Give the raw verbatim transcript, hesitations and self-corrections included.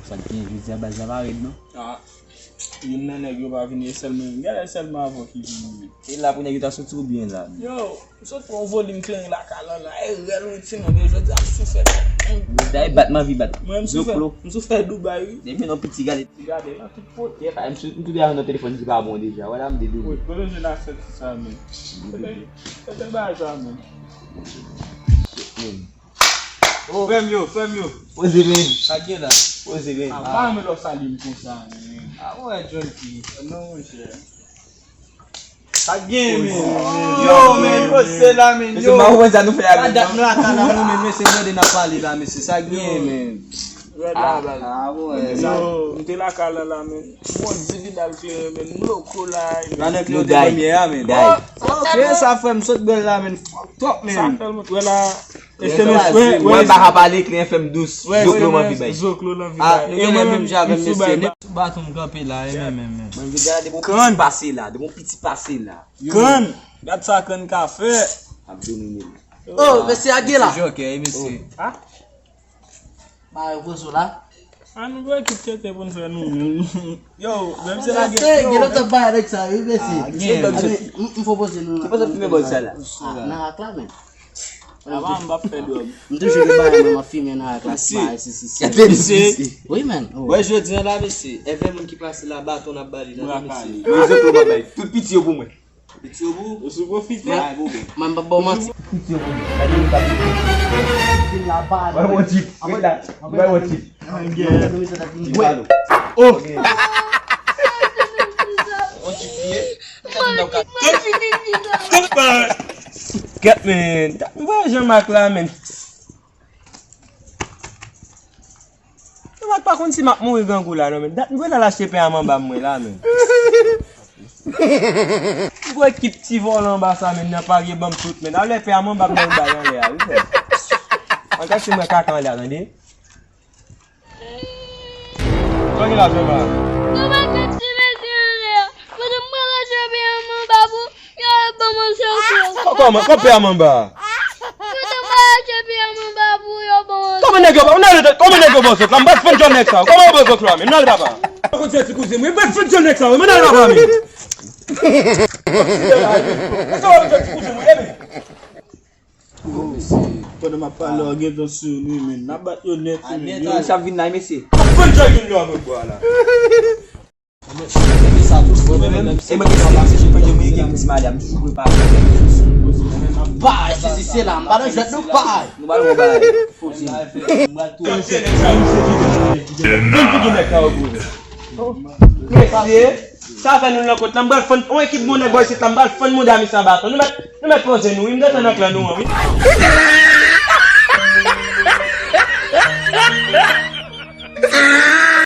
Sa k gen jodi a, baz la pa rèd non. Ah, youn nan nèg yo pa vini, e sèl mwen menm. Gade sèl mwen avè w ki vini. E la pou nèg yo ta soti oubyen la? Yo, m sot pran yon volim kleren lakay lan la, e rèl wi timoun, e jodi a m sou fè. Dayè bat m anvi bat. Mwen m sou fè, m sou fè Dubai wi. Depi non piti gade. Gade nan tout kote. Ay, m sou, m tounen avè nan telefòn ki pa bon deja. Wè la m de Dubai. Wi, kote jwenn afè ti sa menm? Kote, kote bagay sa menm? Frè m yo, frè m yo. Poze men. Sa k gen la? Poze men. Ah, pa renmen lè w salye m konsa, men. Ah, wè, John P. Non, monchè. Sa k gen, men. Yo, men, poze la, men. Yo. Mwen sa nou fè a, men. Sa dat m lakay la, nou, men, mesye, tande n ap pale la, mesye. Sa k gen, men. Rèd la, baz. Ah, wè. Yo, m te lakay la, la, men. Bon, di vidal kleren, men. M loko la, men. Nan kleren te premye a, men. Oh, ok, sa frè m sot bèl la, men. Fuck top, men. Sa fè l mwen la. Mwen pa ka pale, kleren fè m dous. Zoklo m anvi bay. Zoklo l anvi bay. E mwen menm jan avè m, mesye. Sou baton m kanpe la, e men, men, men. Mwen vin gade bon piti pase la, de bon piti pase la. Kann! Gad sa kann ka fè. Ap domine l. Oh, mesye a gen la. Mesye jokè, mesye. Ah? Ba yo pozo la. An nou dwe kit tete pou n fè nou menm. Yo, menm se la gen. Gen lòt ap bay avèk sa, wi, mesye. Ah, gen. M, m fò poze nou. Se pa sa fimen bòz sa la. Ah, nan ak la, men. Avan m p ap fè dwòg. M toujou gen bagay mwen, m ap fimen nan ak la, si, si, si, si. Gade misye. Wi, men. Oh. Wè, jodi a la, mesye, èvè moun ki pase la, baton n ap ba li la, mesye. Mwen, zoklo m ap bay. Tout piti yo pou mwen. Piti yo pou ou? Ou sou pwofite? Mwen, mwen p ap ba w manti. Piti yo pou mwen. Gade nou pa piti. Vin la, ba. Wè, mon tip. Ret la. Wè, mon tip. Oh! On tip li ye. Kèt, men. Mwen Jean-Marc la, men. Jean-Marc pa konn si m ap mouri grangou la, non, men. Dat mwen al achte pen a manba mwen la, men. Ou kwè ki ti vòlò anba sa, men, nan parye ban m tout, men. Alè pen a manba m nan bay anlè a, wi, men. An ka si mwen kaka anlè a, tande? Sa gen la, Jean-Marc? Papa, kèt ti mesye anlè a. Pandan m pral achte pen a manba pou yo ban mwen zoklo. Kò-, kòman? Kò pen a manba? Pandan m pral achte pen a manba pou yo ban mwen zoklo. Kòman nèg yo ba, kòman nèg yo ba w zoklo la? M pral fann djòl nèg sa yo. Kòman yo ba w zoklo la, men? M nan ale papa. Kòman ti kouzen mwen? M pral fann djòl nèg sa yo. M nan ale papa, men. Kòman ti kouzen mwen? Pandan m ap pale, w gentan sou nou, men. N ap bat yo nèt, men. Yo sa vin la, mesye. Ban m jòj youn yo avèk bwa la. E mwen ki sa, se jodi a mwen gen ti madanm, toujou prepare. Bay, sezi se la, m pa nan jwèt non, bay. Nou ba nou bay. Mesye, sa fè nou nan kot la, m pral fann, on ekip bon nèg bò isit la, m pral fann mouda misye anba baton. Nou mèt, nou mèt poze nou, wi, m gentan nan klan nou an, wi.